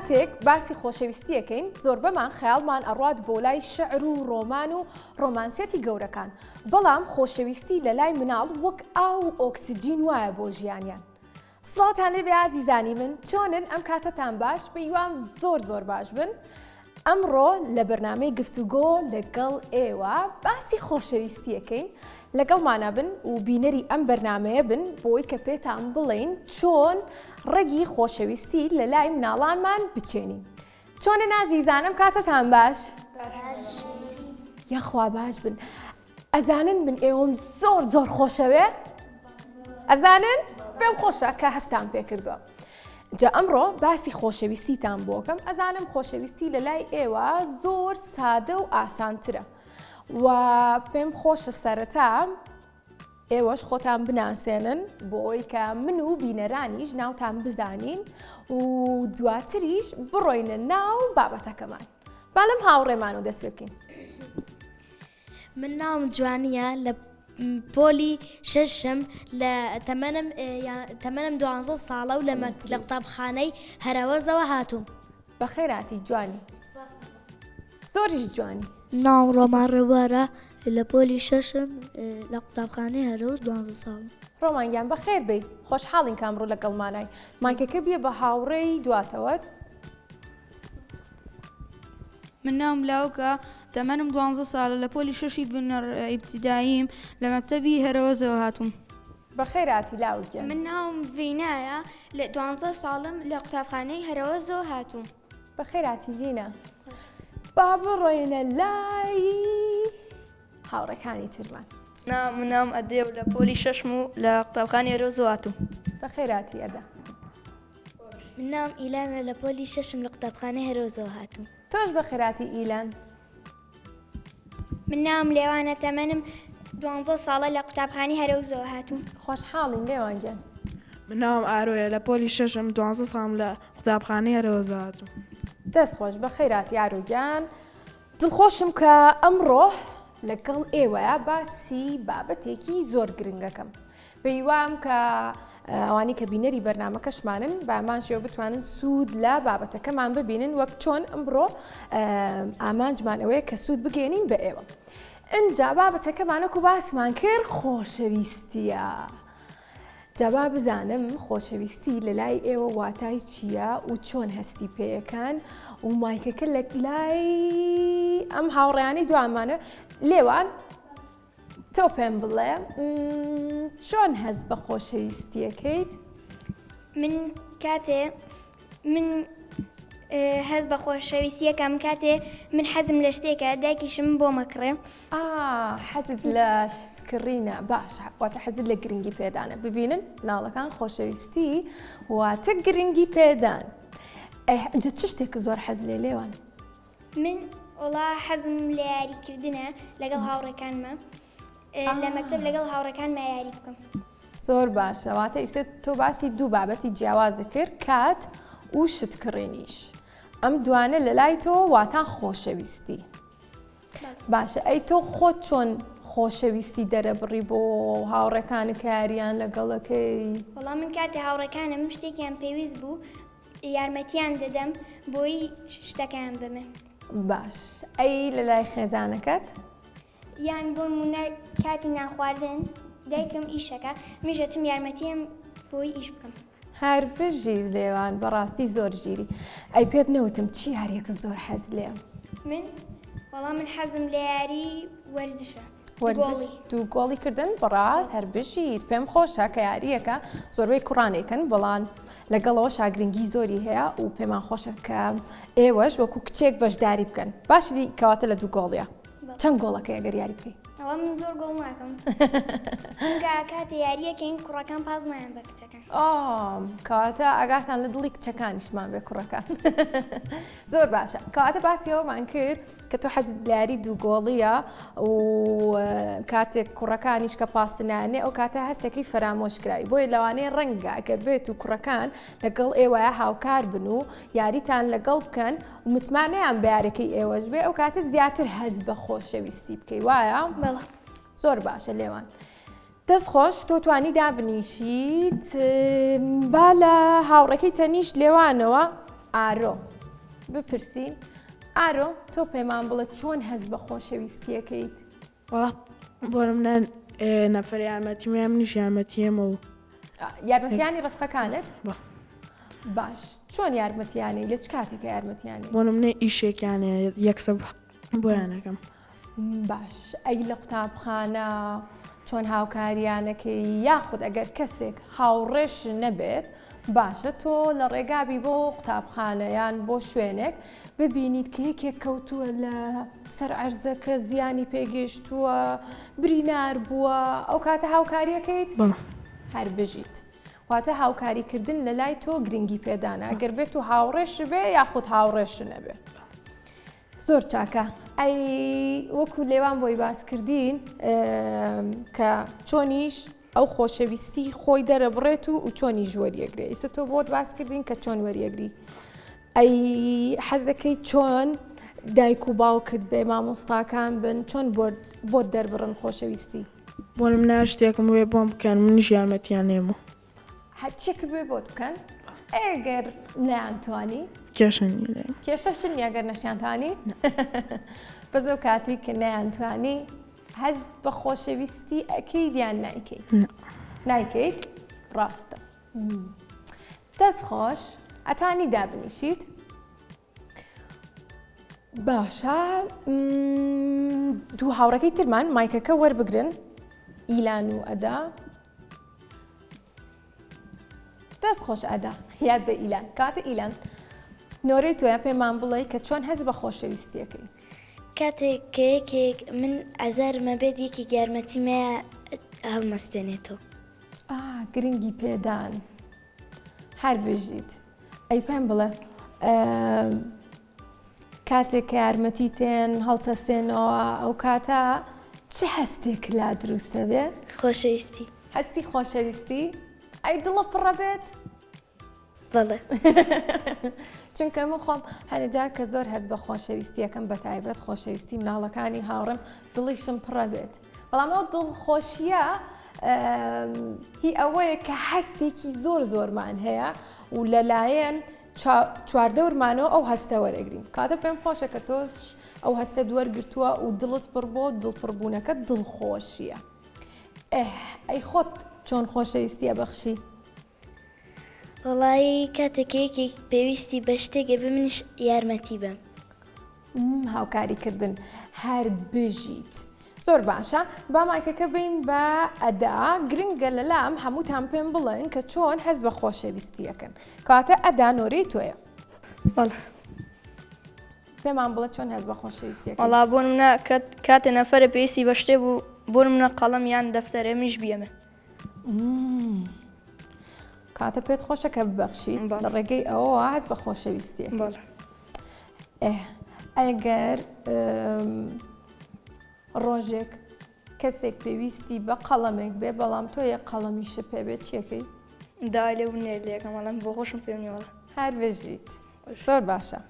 کاتێک باسی خۆشەویستیەکەین زۆربەمان خەیاڵمان ئەڕوات بۆ لای شعر و ڕۆمان و ڕۆمانسیەتی گەورەکان، بەڵام خۆشەویستی لە لای مناڵ وەک ئاو و ئۆکسجین وایە بۆ ژیانیان. سڵاوتان لێبێ ئازیزانی من چۆنن ئەم کاتەتان باش بەیوام زۆر زۆر باش بن. ئەمڕۆ لە بەرنامەی گفتوگۆ لەگەڵ ئێوە باسی خۆشەویستیەکەین لەگەڵمانە بن و بینەری ئەم بەرنمەیە بن بۆی کە پێتان بڵێین چۆن ڕەگی خۆشەویستی لە لای مناڵانمان بچێنین. چۆنە نازیزانم کاتەتان باش؟ یاخوا باش بن. ئەزانن من ئێوەم زۆر زۆر خۆشەوێ؟ ئەزانن؟ پێم خۆشە کە هەستان پێکردووە. جا ئەمڕۆ باسی خۆشەویستیتان بۆکەم ئەزانم خۆشەویستی لە لای ئێوە زۆر سادە و ئاسانترە و پێم خۆشە سەرەتا ئێوەش خۆتان بناسێنن بۆ ئەوی کە من و بینەرانیش ناوتان بزانین و دواتریش بڕۆینە ناو بابەتەکەمان با لەم هاوڕێمان و دەست پێ بکەین. من ناوم جوانیە لە پۆلی شەشم لە تەمەنم تەمەنم دوانزە ساڵە و لە قوتابخانەی هەرەوەزەوە هاتووم. بەخێراتی جوانی زۆریش جوانی. ناوم ڕۆمان ڕێبوارە لە پۆلی شەشم لە قوتابخانەی هەرەوەز دوانزە ساڵم. ڕۆمان گیان بەخێر بێی خۆشحاڵین کە ئەمڕۆ لەگەڵمانای مایکەکە بیە بە هاوڕێی دواتەوەت. من ناوم لاوکە تەمەنم دوانزە ساڵە لە پۆلی شەشی بنەڕ ئیبتیداییم لە مەکتەبی هەرەوەزەوە هاتووم. بەخێرهاتی لاوک گیان. من ناوم ڤینایە لە دوانزە ساڵم لە قوتابخانەی هەرەوەزەوە هاتووم. بەخێرهاتی ڤینا. با بڕۆینە لای هاوڕێکانی ترمان. من ناوم ئەدێ و لە پۆلی شەشم و لە قوتابخانەی هەرەوەزەوە هاتووم. بەخێرهاتی ئەدا. من ناوم ئیلانە لە پۆلی شەشم لە قوتابخانەی هەرۆزەوە هاتووم. تۆش بەخێرهاتی ئیلان. من ناوم لێوانە تەمەنم دوانزە ساڵە لە قوتابخانەی هەرەوزەوە هاتووم. خۆشحاڵین لێوان گیان. من ناوم ئارۆیە لە پۆلی شەشم دوانزە ساڵم لە قوتابخانەی هەرەوەزەوە هاتووم. دەست خۆش بەخێرهاتی ئارۆ گیان. دڵخۆشم کە ئەمڕۆ لەگەڵ ئێوەیا باسی بابەتێکی زۆر گرنگەکەم. بەهیوام کە ئەوانی کە بینەری بەرنامەکەشمانن بامان شێوە بتوانن سوود لە بابەتەکەمان ببینن وەک چۆن ئەمڕۆ ئامانجمان ئەوەیە کە سوود بگەێنین بە ئێوە. ئینجا بابەتەکەمان وەکو باسمان کرد خۆشەویستیە. جا با بزانم خۆشەویستی لە لای ئێوە واتای چییە و چۆن هەستی پێیەکان و مایکەکە لە لای ئەم هاوڕیانی دوامانە لێوان تۆ پێم بڵێ چۆن هەست بە خۆشەویستیەکەیت؟ من کاتێ من هەست بە خۆشەویستیەکەم کاتێ من حەزم لە شتێکە دایکیشم بۆ مەکڕێ حەزت لە شت کڕینە باشە واتە حەزت لە گرنگی پێدانە ببینن مناڵەکان خۆشەویستی واتە گرنگی پێدان چ شتێک زۆر حەز لێ لێوان من وەڵا حەزم لە یاریکردنە لەگەڵ هاوڕێکانمە لە مەکتەب لەگەڵ هاوڕێکانما یاری بکەم. زۆر باشە واتە ئیستا تۆ باسی دوو بابەتی جیاوازە کرد کات و شت کڕینیش ئەم دوانە لە لای تۆ واتا خۆشەویستی باشە ئەی تۆ خۆت چۆن خۆشەویستی دەرەبڕی بۆ هاوڕێکانی کە یاریان لەگەڵەکەی؟ وەڵا من کاتێ هاوڕێکانم شتێکیان پێویست بوو یارمەتیان دەدەم بۆی شتەکەیان بمێ. باش ئەی لە لای خێزانەکەت؟ یان بۆ نمونە کاتی نان خواردن دایکم ئیشەکە منیش ئەچم یارمەتیم بۆی ئیش بکەم. هەر بژیت لێوان بەڕاستی زۆر ژیری. ئەی پێت نەوتم چی یاریەکە زۆر حەز لێیە؟ من؟ وەڵا من حەزم لە یاری وەرزشە. وەرزش دوو گۆڵی کردن بەڕاست هەر بژیت پێم خۆشە کە یاریەکە زۆربەی کوڕانێکن بەڵام لەگەڵەوە شاگرنگی زۆری هەیە و پێمان خۆشە کە ئێوەش وەکو کچێک بەشداری بکەن باشی کەواتە لە دوو گۆڵیە چەند گۆڵەکەی ئەگەر یاری بکەی؟ ئەوە من زۆر گۆڵ ناکەم چونکە کاتێ یاریەکەین کوڕەکان پاس نایەن بە کچەکان ئۆم کەواتە ئاگاتان لە دڵی کچەکانیشمان بێ کوڕەکان زۆر باشە کەواتە باسی ئەومان کرد کە تۆ حەزت لە یاری دوو گۆڵیە و کاتێک کوڕەکانیش کە پاسنانێ ئەو کاتە هەستەکەی فەرامۆش کراوی بۆیە لەوانەیە ڕەنگە ئەگەر بێت و کوڕەکان لەگەڵ ئێوە هاوکار بن و یاریتان لەگەڵ بکەن و متمانەیان بە یارەکەی ئێوەش بێ ئەو کاتە زیاتر هەست بە خۆشەویستی بکەی وایە؟ بەڵێ. زۆر باشە لێوان. دەست خۆش تۆ توانی دابنیشیت با لە هاوڕێکەی تەنیشت لێوانەوە ئارۆ. بپرسین ئارۆ تۆ پێمان بڵێ چۆن هەست بە خۆشەویستیەکەیت؟ وەڵا بۆ نمونە نەفەر یارمەتیم یا منیش یارمەتیەمە و یارمەتیانی ڕفقەکانت باش چۆن یارمەتیانی لە چ کاتێکە یارمەتیانی بۆ نمونە ئیشێکیان یەکسە بۆیانەکەم باش ئەی لە قوتابخانە چۆن هاوکاریانەکەی یاخود ئەگەر کەسێک هاوڕێش نەبێت باشە تۆ لە ڕێگابی بۆ قوتابخانە یان بۆ شوێنێک ببینیت کە یەکێک کەوتووە لە سەر عەرزەکە زیانی پێگەیشتووە برینار بووە ئەو کاتە هاوکاریەکەیت هەر بژیت. واتە هاوکاریکردن لە لای تۆ گرنگی پێدانە ئەگەر بێت و هاوڕێش بێ یاخود هاوڕێش نەبێ. زۆر چاکە ئەی وەکو لێوان بۆی باس کردین کە چۆنیش ئەو خۆشەویستی خۆی دەرەبڕێت و و چۆنیش وەریەگرێ ئیسە تۆ بۆت باس کردین کە چۆن وەریەگری ئەی حەزەکەی چۆن دایک و باوکت بێ مامۆستاکان بن چۆن بۆت دەربڕن خۆشەویستی؟ بۆ نمونە شتێکم بوێ بۆم بکەن منیش یارمەتیان نێم و. هەرچیەکت بوێ بۆت بکەن ئەگەر نەیانتوانی؟ کێشە نیە لێم. کێشەش نیە گەر نەشیانتوانی؟ بەس ئەو کاتەی کە نەیانتوانی هەست بە خۆشەویستی ئەکەیت یان نایکەیت؟ نایکەیت؟ ڕاستە. دەست خۆش ئەتوانی دابنیشیت باشە دوو هاوڕەکەی ترمان مایکەکە وەربگرن ئیلان و ئەدا دەست خۆش ئەدا یاد بە ئیلان کاتە ئیلان نۆرەی تۆیە پێمان بڵێ کە چۆن هەست بە خۆشەویستیەکەی کاتێک کە یەکێک من ئازارمە بێت یەکێک یارمەتیمە هەڵمەستێنێتەوە. ئا گرنگی پێدان هەر بژیت ئەی پێم بڵێ کاتێک کە یارمەتی تێن هەڵتەسێنەوە ئەو کاتە چ هەستێک لا دروست دەبێ؟ خۆشەویستی هەستی خۆشەویستی ئەی دڵە پڕە بێت؟ بەڵێ. چونکە من خۆم هەنێ جار کە زۆر هەست بە خۆشەویستیەکەم بە تایبەت خۆشەویستی مناڵەکانی هاوڕێم دڵیشم پڕە بێت بەڵام ئەو دڵخۆشیە هی ئەوەیە کە هەستێکی زۆر زۆرمان هەیە و لەلایەن چواردەورمانەوە ئەو هەستە وەرەگرین کاتە پێم خۆشە کە تۆش ئەو هەستە دووەرگرتووە و دڵت پڕ بۆ دڵپڕبوونەکە دڵخۆشیە ئەی خۆت چۆن خۆشەویستیە بەخشی؟ وەڵایی کاتێک کە یەکێک پێویستی بە شتێک ئەبێ منیش یارمەتی بەم. هاوکاری کردن هەر بژیت. زۆر باشە با مایکەکە بین بە ئەدا گرنگە لەلام هەمووتان پێم بڵێن کە چۆن هەست بە خۆشەویستیەکەن کەواتە ئەدا نۆرەی تۆیە. بەڵێ. پێمان بڵێ چۆن هەست بە خۆشەویستیەکەی؟ وەڵا بۆ نمونە کاتێ نەفەرێ پێویستی بە شتێ بوو بۆ نمونە قەڵەم یان دەفتەرێ منیش بیەمێ. کاتە پێت خۆشە کە ببەخشیت لە ڕێگەی ئەوەوە هەست بە خۆشەویستیەکەی ئەگەر ڕۆژێک کەسێک پێویستی بە قەڵەمێک بێ بەڵام تۆ یە قەڵەمیشە پێ بێت چیەکەی داوای لێ بوو لێکەم وەڵام بۆ خۆشم پێم نیوەڵە هەر بژیت زۆر باشە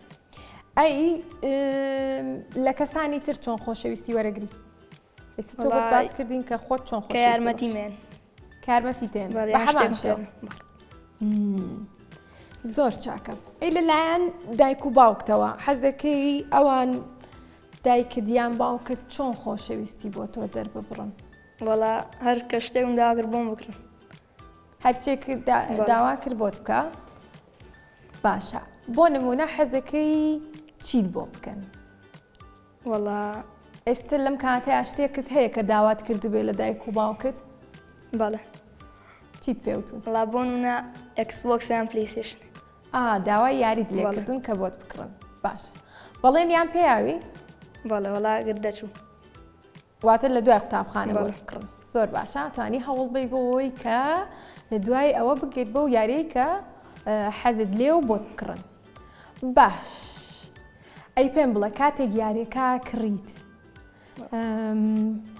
ئەی لە کەسانی تر چۆن خۆشەویستی وەرەگری ئێستا تۆ بۆت باس کردین کە خۆت چۆن خۆ یارمەتی مێن کارمەتی تێن بە هەمان شێوە زۆر چاکە ئەی لەلایەن دایک و باوکتەوە حەزەکەی ئەوان دایکت یان باوکت چۆن خۆشەویستی بۆ تۆ دەرببڕن وەڵا هەر کە شتێکم داگر بۆم بکرن هەرچێک داوا کرد بۆت بکە باشە بۆ نمونە حەزەکەی چیت بۆ بکەن وەڵا. ئێستە لەم کاتەیا شتێکت هەیە کە داوات کردبێ لە دایک و باوکت؟ بەڵێ. چیت پێ وتون؟ وەڵا بۆ نمونە ئێکس بۆکس یان پلەیستەیشن. ئا داوای یاریت لێ کردوون کە بۆت بکڕن. باش. بەڵێنیان پێیاوی؟ بەڵێ وەڵا گەر دەچوو. واتە لە دوای قوتابخانە بۆت بکڕن. زۆر باشە توانی هەوڵ بەی بۆ ئەوەی کە لە دوای ئەوە بگەیت بەو یاریەی کە حەزت لێ و بۆت بکڕن. باش. ئەی پێم بڵێ کاتێک یاریەکە کڕیت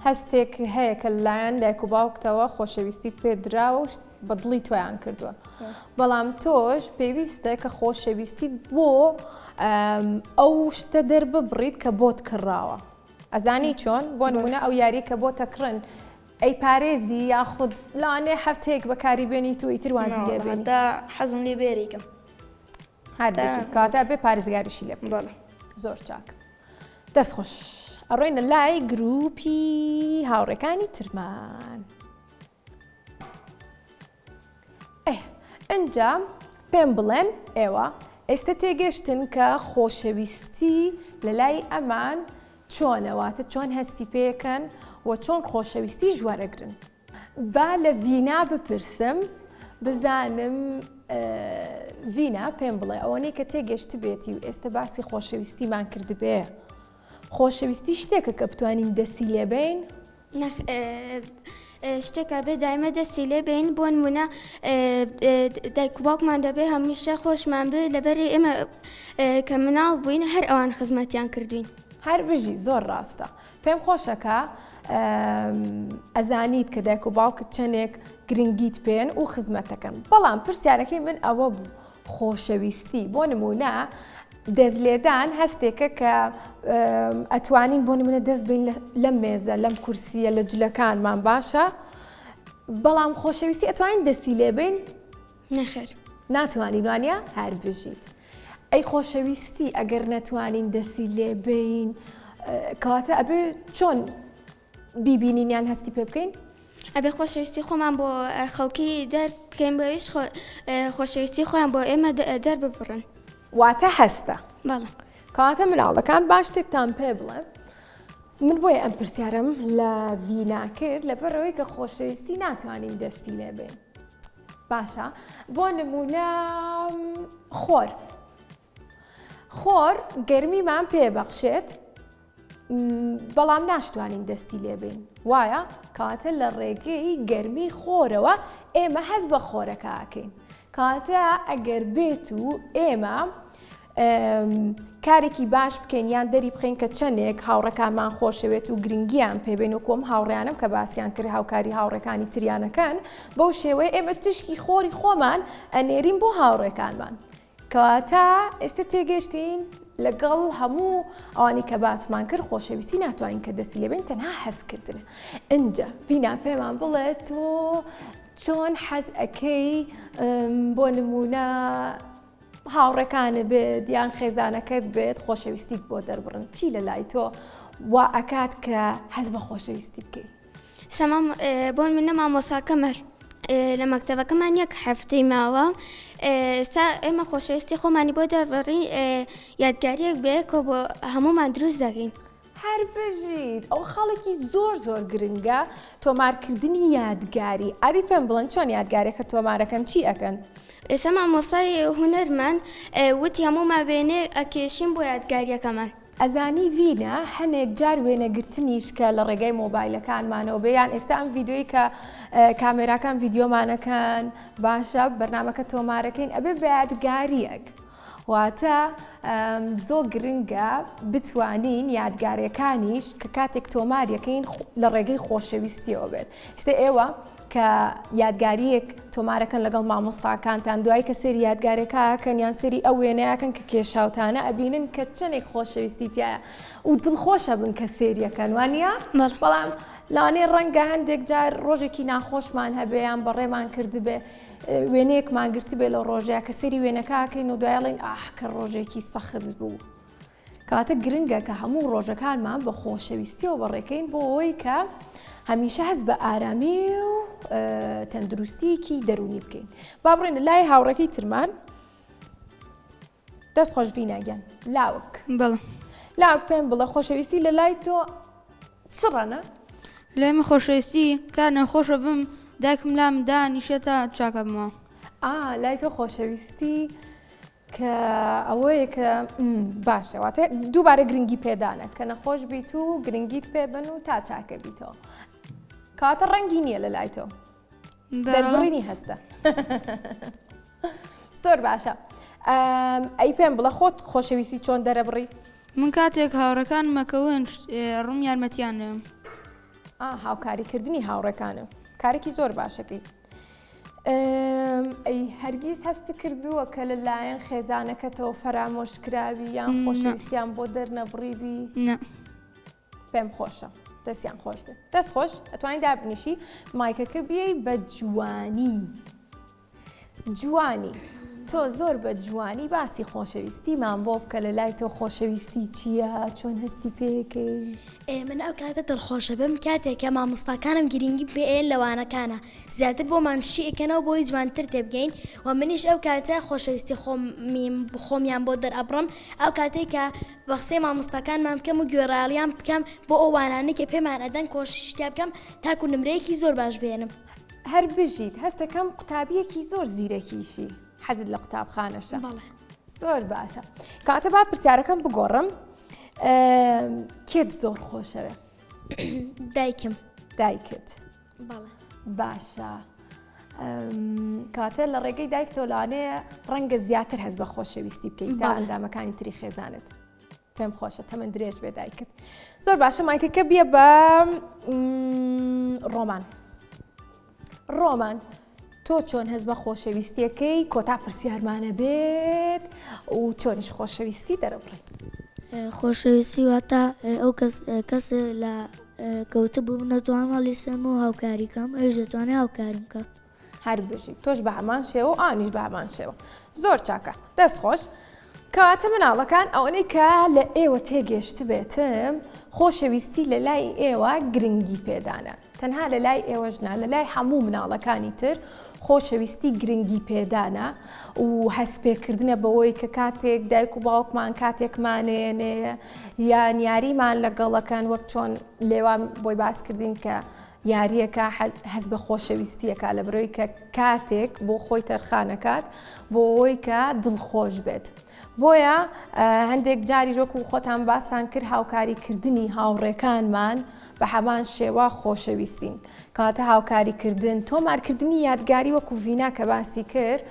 هەستێک هەیە کە لەلایەن دایک و باوکتەوە خۆشەویستیت پێ دراوە و بە دڵی تۆیان کردووە بەڵام تۆش پێویستە کە خۆشەویستیت بۆ ئەو شتە دەرببڕیت کە بۆت کڕاوە ئەزانی چۆن بۆ نمونە ئەو یاری کە بۆ تەکڕن ئەی پارێزی یاخود لەوانەیە هەفتەیەک بەکاری بێنیت و ئیتر وازی لێ بێنی حەزم لێ بێریکەم. هەر بژیت کەواتە ئەبێ پارێزگاریشی لێ بکەیت. بەڵێ. زۆر چاک. دەست خۆش. ئەڕۆینە لای گروپی هاوڕێکانی ترمان. ئێ ئنجا پێم بڵێن ئێوە ئێستە تێگەشتن کە خۆشەویستی لە لای ئەمان چۆنە واتە چۆن هەستی پێکەن و چۆن خۆشەویستی ژوەرەگرن با لە ڤینا بپرسم بزانم ڤینا پێم بڵێ ئەوەنەی کە تێگەشتبێتی و ئێستا باسی خۆشەویستیمان کردبێ خۆشەویستی شتێکە کە بتوانین دەستی لێبین شتێکە بێ دایمە دەستی لێ بین بۆ نمونە دایک و باوکمان دەبێ هەمیشە خۆشمان بێ لەبەری ئێمە کە مناڵ بووین هەر ئەوان خزمەتیان کردوین. هەر بژی زۆر ڕاستە پێم خۆشە کە ئەزانیت کە دایک و باوکت چەندێک گرنگیت پێن و خزمەتەکەن بەڵام پرسیارەکەی من ئەوە بوو خۆشەویستی بۆ نمونە دەست لێدان هەستێکە کە ئەتوانین بۆ نمونە دەست بین لەم مێزە لەم کورسیە لە جلەکانمان باشە بەڵام خۆشەویستی ئەتوانین دەستی لێبین نەخێر ناتوانین وانە هەر بژیت ئەی خۆشەویستی ئەگەر نەتوانین دەستی لێ بین کەواتە ئەبێ چۆن بیبینین یان هەستی پێ بکەین؟ ئەبێ خۆشەویستی خۆمان بۆ خەڵکی دەر بکەین بۆیش خۆشەویستی خۆیان بۆ ئێمە دەرببڕن. واتە هەستە. بەڵێ. کەواتە مناڵەکان با شتێکتان پێ بڵێم من بۆیە ئەم پرسیارم لە ڤینا کرد لەبەرئەوەی کە خۆشەویستی ناتوانین دەستی لێ بین. باشە بۆ نمونە خۆر خۆر گەرمیمان پێبەخشێت بەڵام ناشتوانین دەستی لێبین وایە کاتە لە ڕێگەی گەرمی خۆرەوە ئێمە هەز بە خۆرەکەکەین کاتە ئەگەر بێت و ئێمە کارێکی باش بکەین یان دەری بخەین کە چەندێک هاوڕەکانمان خۆشەوێت و گرنگیان پێبین و کۆم هاوڕیانم کە باسییان کرد هاوکاری هاوڕێکانی تریانەکەن بەو شێوەیە ئێمە تشکی خۆری خۆمان ئەنێرین بۆ هاوڕێکانمان کەواتە ئێستا تێگەشتین لەگەڵ هەموو ئەوانی کە باسمان کرد خۆشەویستی ناتوانین کە دەستی لێبین تەنها هەستکردنە ئینجا ڤینا پێمان بڵێ تۆ چۆن حەز ئەەکەی بۆ نمونە هاوڕێکانت بێت یان خێزانەکەت بێت خۆشەویستیت بۆ دەربڕن چی لە لای تۆ وا ئەکات کە حەز بە خۆشەویستی بکەی؟ سەما بۆ منە مامۆساکەم هەر لە مەکتەبەکەمان یەک هەفتەی ماوە سا ئێمە خۆشەویستی خۆمانی بۆ دەربڕین یادگاریەک بێ کۆ بۆ هەمومان دروست دەکەین. هەر بژیت ئەوە خاڵێکی زۆر زۆر گرنگە تۆمارکردنی یادگاری ئادی پێم بڵێن چۆن یادگارێکە تۆمارەکەن چی ئەکەن؟ ئێستا مامۆستای هونەرمان وتی هەموومان وێنەیەک ئەکێشین بۆ یادگاریەکەمان. ئەزانی ڤینا هەنێک جار وێنەگرتنیش کە لە ڕێگای مۆبایلەکانمانەوە بێ یان ئێستا ئەم ڤیدیۆی کە کامێراکان ڤیدیۆمانەکەن باشە بەرنامەکە تۆمارەکەین ئەبێ بە یادگاریەک واتە زۆر گرنگە بتوانین یادگارەکانیش کە کاتێک تۆماریەکەین لە ڕێگەی خۆشەویستیەوە بێت ئێستا ئێوە کە یادگاریەک تۆمارەکەن لەگەڵ مامۆستاکانتان دوای کە سێری یادگارەکەکەن یان سێری ئەو وێنەیەکەن کە کێشاوتانە ئەبینن کە چەندێک خۆشەویستی تایە و دڵخۆشە بن کە سێریەکەن وانە بەڵام لەوانەیە ڕەنگە هەندێک جار ڕۆژێکی ناخۆشمان هەبێ یان بەڕێمان کردبێ وێنەیەکمان گرتبێ لەو ڕۆژەیە کە سەیری وێنەکە ئەکەین و دوای ئەڵێین ئاه کە ڕۆژێکی سەخت بوو. کەواتە گرنگە کە هەموو ڕۆژەکانمان بە خۆشەویستیەوە بەڕێکەین بۆ ئەوەی کە هەمیشە هەست بە ئارامی و تەندروستیەکی دەروونی بکەین. با بڕۆینە لای هاوڕێکەی ترمان. دەست خۆش ڤینا گیان. لاوک. بەڵێ. لاوک پێم بڵێ خۆشەویستی لە لای تۆ چ ڕەنە؟ لای من خۆشەویستی کە نەخۆشە بم دایکم لام دانیشێ تا چاکە بمەوە. ئا لای تۆ خۆشەویستی کە ئەوەیە کە باشە واتە دووبارە گرنگی پێدانە کە نەخۆش بیت و گرنگیت پێ بن و تا چاکە بیتەوە کەواتە ڕەنگی نییە لە لای تۆ دەربڕینی هەستە زۆر باشە ئەی پێم بڵە خۆت خۆشەویستی چۆن دەرەبڕی من کاتێک هاوڕەکان مەکەون ڕوم یارمەتیان دەم هاوکاریکردنی هاوڕێکانم کارێکی زۆر باشەکەی ئەی هەرگیز هەست کردووە کە لەلایەن خێزانەکەتەوە فەرامۆش کراوی یان خۆشەویستیان بۆ دەرنەبڕیبی پێم خۆشە دەستیان خۆش بێت دەست خۆش ئەتوانی دابنیشی مایکەکە بیەی بە جوانی جوانی. تۆ زۆر بە جوانی باسی خۆشەویستیمان بۆ بکە لە لای تۆ خۆشەویستی چییە چۆن هەستی پێکەی؟ ئێ من ئەو کاتە دڵخۆشەبم کاتێک کە مامۆستاکانم گرنگی پێ ئەیەن لە وانەکانە زیاتر بۆمان شی ئەکەنەوە بۆی جوانتر تێبگەین و منیش ئەو کاتە خۆشەویستی خۆمیم خۆمیان بۆ دەرئەبڕم ئەو کاتەی کە بە قسەی مامۆستاکانمان بکەم و گوێڕایەڵیان بکەم بۆ ئەو وانانەی کە پێمان ئەدەن کۆششی تیا بکەم تاکو نمرەیەکی زۆر باش بێنم. هەر بژیت هەستەکەم قوتابیەکی زۆر زیرەکیشی حەزت لە قوتابخانەشە. بەڵێ. زۆر باشە کاتە با پرسیارەکەم بگۆڕم کێت زۆر خۆشەوێ؟ دایکم. دایکت. بەڵێ. باشە کاتە لە ڕێگەی دایکتەوە لەوانەیە ڕەنگە زیاتر هەست بە خۆشەویستی بکەیت تا ئەندامەکانی تری خێزانت. پێم خۆشە تەمەن درێژ بێ دایکت زۆر باشە مایکەکە بیە بە ڕۆمان ڕۆمان تۆ چۆن هەست بە خۆشەویستیەکەی کۆتا پرسیارمانە بێت و چۆنیش خۆشەویستی دەرەبڕی خۆشەویستی واتە ئەو کەس کەس لە کەوت بوو نەتوان هەڵیسم و هاوکاری کەم ئەوش دەتوانێت هاوکارم کات هەر بژی تۆش بە هەمان شێوە و ئانیش بە هەمان شێوە زۆر چاکە دەست خۆش کەواتە مناڵەکان ئەوەنەی کە لە ئێوە تێگەشت بێتم خۆشەویستی لە لای ئێوە گرنگی پێدانە تەنها لە لای ئێوەش نا لە لای هەموو مناڵەکانی تر خۆشەویستی گرنگی پێدانە و هەستپێکردنە بەوەی کە کاتێک دایک و باوکمان کاتێکمانێنێ یان یاریمان لەگەڵەکەن وەک چۆن لێوان بۆی باسکردین کە یارییەکە هەست بە خۆشەویستییەکە لە برۆی کە کاتێک بۆ خۆی تەرخانەکات بۆ ئەوەی کە دڵخۆش بێت. بۆیە هەندێک جاریش وەکو خۆتان باستان کرد هاوکاریکردنی هاوڕێکانمان بە هەمان شێوە خۆشەویستین کاتە هاوکاریکردن تۆمارکردنی یادگاری وەکو ڤینا کە باسی کرد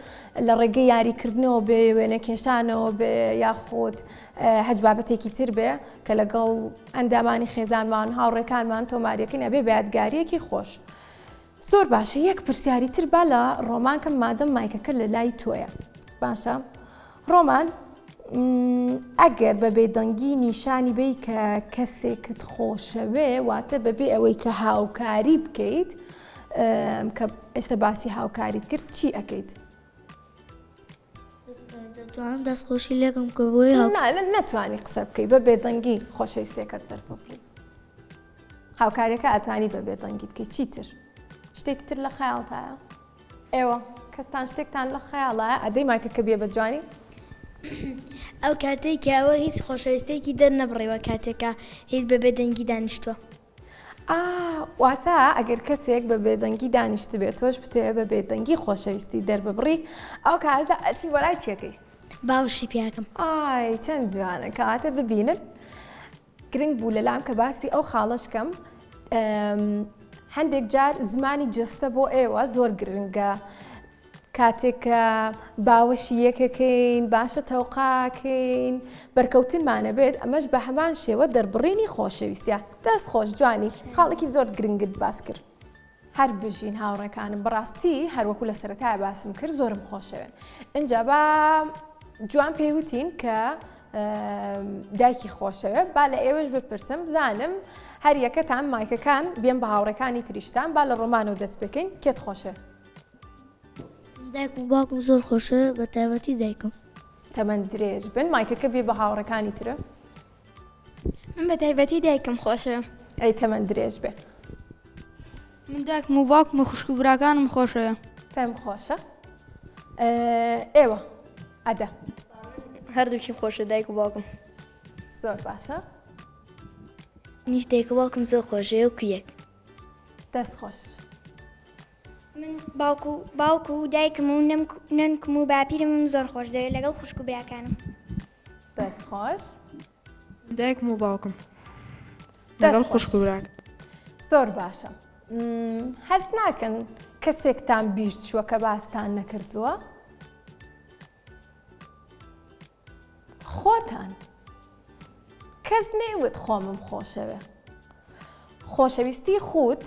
لە ڕێگەی یاریکردنەوە بێ وێنەکێشانەوە بێ یاخود هەچ بابەتێکی تر بێ کە لەگەڵ ئەندامانی خێزانمان هاوڕێکانمان تۆماریەکەین ئەبێ بە یادگاریەکی خۆش. زۆر باشە یەک پرسیاری تر با لە ڕۆمانکەم مادەم مایکەکە لە لای تۆیە باشە ڕۆمان ئەگەر بە بێدەنگی نیشانی بی کە کەسێکت خۆشەوێ واتە بەبێ ئەوەی کە هاوکاری بکەیت کە ئێستا باسی هاوکاریت کرد چی ئەەکەیت؟ دەتوانم دەستخۆشی لێکم کە بۆی هاو نا نەتوانی قسە بکەی بە بێدەنگی خۆشەویستێکەت دەرببڕی هاوکاریەکە ئەتوانی بە بێدەنگی بکەی چیتر شتێک تر لە خەیاڵتایە ئێوە کەستان شتێکتان لە خەیاڵایە ئەدەی مایکەکە بێ بە جوانی ئەو کاتێک کە ئەوە هیچ خۆشەویستێکی دەرنەبڕیوە کاتێکە هیچ بە بێدەنگی دانیشتووە ئا واتە ئەگەر کەسێک بە بێدەنگی دانیشتبێت تۆش بتەوێت بە بێدەنگی خۆشەویستی دەرببڕی ئەو کاتە ئەچی بۆ لای چیەکەی؟ باوەشی پیاکەم. ئای چەند جوانە کەواتە ببینن گرنگ بوو لەلام کە باسی ئەو خاڵەش کەم هەندێک جار زمانی جەستە بۆ ئێوە زۆر گرنگە کاتێک کە باوەشی یەکەکەین باشە تەوقاکەین بەرکەوتنمانە بێت ئەمەش بە هەمان شێوە دەربڕینی خۆشەویستە دەست خۆش جوانی خاڵێکی زۆر گرنگت باس کرد هەر بژین هاوڕێکانم بەڕاستی هەروەکو لە سەرەتای باسم کرد زۆرم خۆشەوێن اینجا با جوان پێیوتین کە دایکی خۆشەوێ با لە ئێوەش بپرسم بزانم هەر یەکەتان مایکەکان بێن بە هاوڕێکانی تریشتان با لە ڕۆمانەوە دەست پێکەین کێت خۆشە دایکم و باوکم زۆر خۆشە بە تایبەتی دایکم. تەمەن درێژ بن مایکەکە بێ بە هاوڕێکانی ترە. من بە تایبەتی دایکم خۆشە. ئەی تەمەن درێژ بێ. من دایکم و باوکم و خوشک و براکانم خۆشەوێ. پێم خۆشە ئێوە ئەدە. هەردووکیم خۆشە دایک و باوکم. زۆر باشە. منیش دایک و باوکم زۆر خۆشەوێ وەکو یەک. دەست خۆش. من باوک و باوک و دایکم و نەنکم و باپیرمم زۆر خۆش دەوێت لەگەڵ خوشک و براکانم. دەست خۆش. دایکم و باوکم لەگەڵ خوشک و براکەم. زۆر باشە هەست ناکەن کەسێکتان بیرچووە کە باستان نەکردووە؟ خۆتان کەس نەیوت خۆمم خۆشەوێ خۆشەویستی خود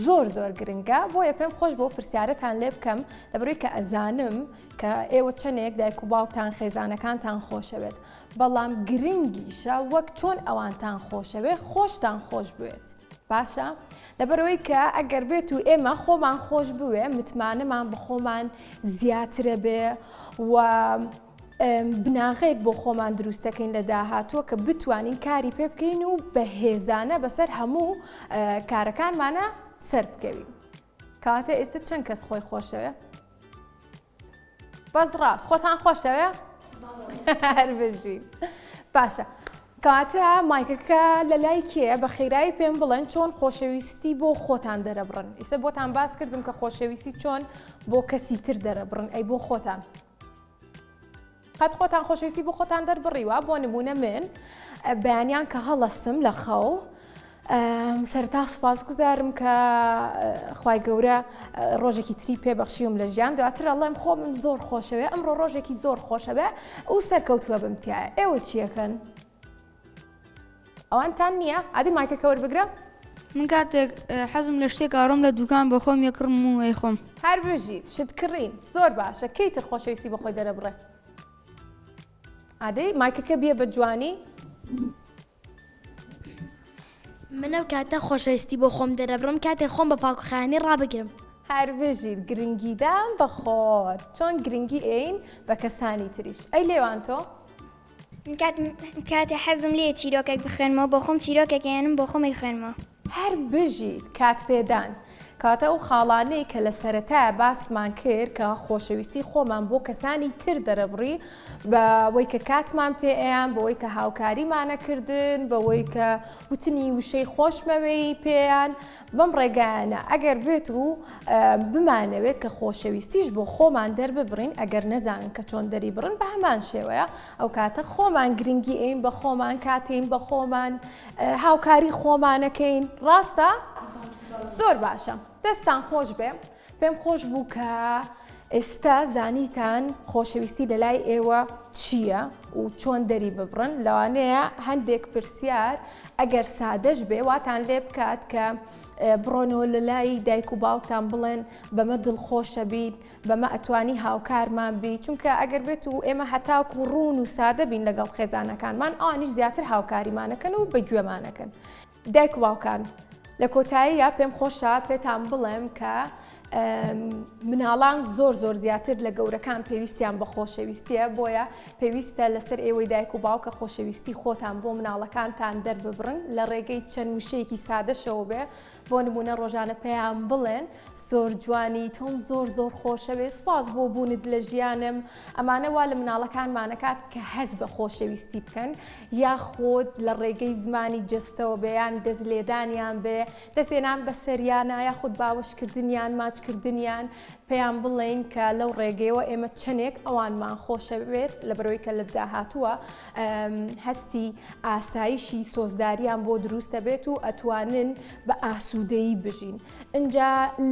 زۆر زۆر گرنگە بۆیە پێم خۆش بۆ پرسیارەتان لێ بکەم لەبەرەوەی کە ئەزانم کە ئێوە چەندێک دایک و باوکتان خێزانەکانتان خۆشەوێت بەڵام گرنگیشە وەک چۆن ئەوانتان خۆشەوێ خۆشتان خۆش بوێت. باشە لەبەرئەوەی کە ئەگەر بێت و ئێمە خۆمان خۆش بوێ متمانەمان بە خۆمان زیاترە بێ و بناغەیەک بۆ خۆمان دروستەکەین لە داهاتووە کە بتوانین کاری پێ بکەین و بەهێزانە بەسەر هەموو کارەکانمانە سەر بکەوین کەواتە ئێستا چەند کەس خۆی خۆشەوێ؟ بەس ڕاست خۆتان خۆشەوێ هەر بژین باشە کاتە مایکەکە لە لای کێ بە خێرایی پێم بڵێن چۆن خۆشەویستی بۆ خۆتان دەرەبڕن ئیسە بۆتان باس کردم کە خۆشەویستی چۆن بۆ کەسی تر دەرەبڕن ئەی بۆ خۆتان قەت خۆتان خۆشەویستی بۆ خۆتان دەربڕیوە بۆ نمونە من بەیانیان کە هەڵەستم لە خەو سەرتا سپاس گوزارم کە خی گەورە ڕۆژێکی تری پێبەخشیوم لە ژیان دواتر ئەڵێم خۆمم زۆر خۆشەوێ ئەمڕۆ ڕۆژێکی زۆر خۆشەوێ ئەو سەرکەوتووە بم تایە ئێوە چیەکەن؟ ئەوانتان نییە؟ ئادی مایکەکە وەربگرە. من کاتێک حەزم لە شتێک ئاڕۆم لە دوکان بۆ خۆم یەکڕم و ئەیخۆم. هەر بژیت شت کڕین زۆر باشە کەی تر خۆشەویستی بۆ خۆی دەرەبڕێ؟ ئادەی مایکەکە بیە بە جوانی. من ئەو کاتە خۆشەویستی بۆ خۆم دەرەبڕم کاتێک خۆم بە پاکوخانی ڕابگرم. هەر بژیت گرنگیدان بە خۆت چۆن گرنگی ئەین بە کەسانی تریش ئەی لێوان تۆ؟ من کاتێ حەزم لێیە چیرۆکێک بخوێنمەوە بۆ خۆم چیرۆکێک ئەیەنم بۆ خۆم ئەیخوێنمەوە. هەر بژیت کات پێدان. کەواتە ئەو خاڵانەی کە لە سەرەتایە باسمان کرد کە خۆشەویستی خۆمان بۆ کەسانی تر دەرەبڕی بەوەی کە کاتمان پێ ئەیان بەوەی کە هاوکاریمانە کردن بەوەی کە وتنی وشەی خۆشمەوێی پێیان بەم ڕێگایانە ئەگەر بێت و بمانەوێت کە خۆشەویستیش بۆ خۆمان دەرببڕین ئەگەر نەزانن کە چۆن دەریبڕن بە هەمان شێوەیە ئەو کاتە خۆمان گرنگی ئەین بە خۆمان کاتین بە خۆمان هاوکاری خۆمانەکەین ڕاستە؟ زۆر باشە دەستان خۆش بێ پێم خۆش بوو کە ئێستا زانیتان خۆشەویستی لە لای ئێوە چییە و چۆن دەری ببڕن لەوانەیە هەندێک پرسیار ئەگەر سادەش بێ واتان لێ بکات کە بڕۆنەوە لە لای دایک و باوکتان بڵێن بەمە دڵخۆشە بیت بەمە ئەتوانی هاوکارمان بی چونکە ئەگەر بێت و ئێمە هەتاکو ڕوون و سادە بین لەگەڵ خێزانەکانمان ئەوانیش زیاتر هاوکاریمانەکەن و بەگوێمانەکەن. دایک و باوکان لە کۆتاییە پێم خۆشە پێتان بڵێم کە مناڵان زۆر زۆر زیاتر لە گەورەکان پێویستیان بە خۆشەویستیە بۆیە پێویستە لەسەر ئێوەی دایک و باوکە خۆشەویستی خۆتان بۆ مناڵەکانتان دەرببڕن لە ڕێگەی چەند وشەیەکی سادەشەوە بێ بۆ نمونە ڕۆژانە پێیان بڵێن زۆر جوانی تۆم زۆر زۆر خۆشەوێ سپاس بۆ بوونت لە ژیانم ئەمانە وا لە مناڵەکانمانەکات کە هەست بە خۆشەویستی بکەن یاخود لە ڕێگەی زمانی جەستەوە بێ یان دەست لێدانیان بێ دەستێنان بەسەریانە یاخود باوەشکردنیان ماچکردنیان پێیان بڵێین کە لەو ڕێگەیەوە ئێمە چەندێک ئەوانمان خۆشەوێت لە بەرەوەی کە لە داهاتووە هەستی ئاسایشی سۆزداریان بۆ دروست دەبێت و ئەتوانن بە ئاسوودەیی بژین ئینجا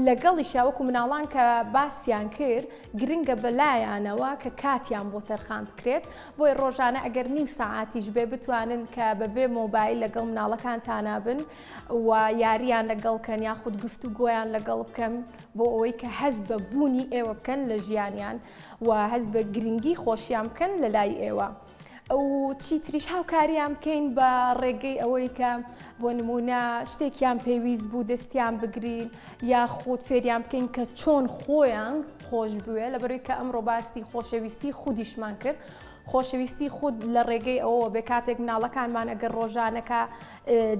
لەگەڵیشیا وەکو مناڵان کە باسیان کرد گرنگە بەلایانەوە کە کاتیان بۆ تەرخان بکرێت بۆیە ڕۆژانە ئەگەر نیو سەعاتیش بێ بتوانن کە بەبێ مۆبایل لەگەڵ مناڵەکانتانا بن و یاریان لەگەڵ کەن یاخود گفتوگۆیان لەگەڵ بکەن بۆ ئەوەی کە هەست بە بوونی ئێوە بکەن لە ژیانیان و هەست بە گرنگی خۆشیان بکەن لە لای ئێوە. و چیتریش هاوکاریان بکەین بە ڕێگەی ئەوەی کە بۆ نمونە شتێکیان پێویست بوو دەستیان بگرین یاخود فێریان بکەین کە چۆن خۆیان خۆش بوێ لەبەرەوەی کە ئەمڕۆ باسی خۆشەویستی خودیشمان کرد خۆشەویستی خود لە ڕێگەی ئەوەوە بێ کاتێک مناڵەکانمان ئەگەر ڕۆژانەکە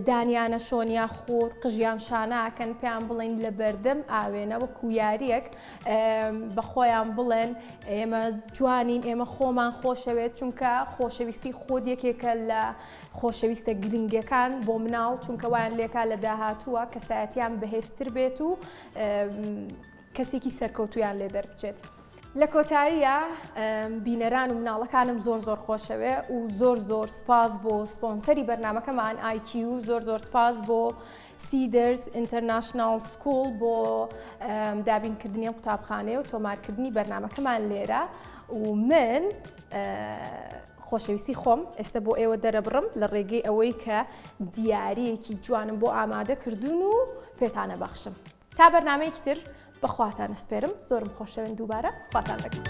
دانیانە شۆن یاخود قژیان شاناکەن پێیان بڵین لە بەردەم ئاوێنە وەکو یاریەک بە خۆیان بڵێن ئێمە جوانین ئێمە خۆمان خۆشەوێت چونکە خۆشەویستی خۆت یەکێکە لە خۆشەویستە گرنگەکان بۆ مناڵ چونکە وایان لێکا لە داهاتووە کەسایەتیان بەهێزتر بێت و کەسێکی سەرکەوتویان لێ دەربچێت. لە کۆتاییە بینەران و مناڵەکانم زۆر زۆر خۆشەوێ و زۆر زۆر سپاس بۆ سپۆنسەری بەرنمەکەمان IQ زۆر زۆر سپاس بۆ Cedars International School بۆ دابینکردنی ئەم قوتابخانەیە و تۆمارکردنی بەرنمەکەمان لێرە و من خۆشەویستی خۆم ئێستا بۆ ئێوە دەرەبڕم لە ڕێگەی ئەوەی کە دیارەکی جوانم بۆ ئامادە کردوون و پێتانە بەخشم تا بەرنمەیەکی تر بەخواتان ئەسپێرم زۆرم خۆشەوێن دووبارە خواتان لەگەڵ.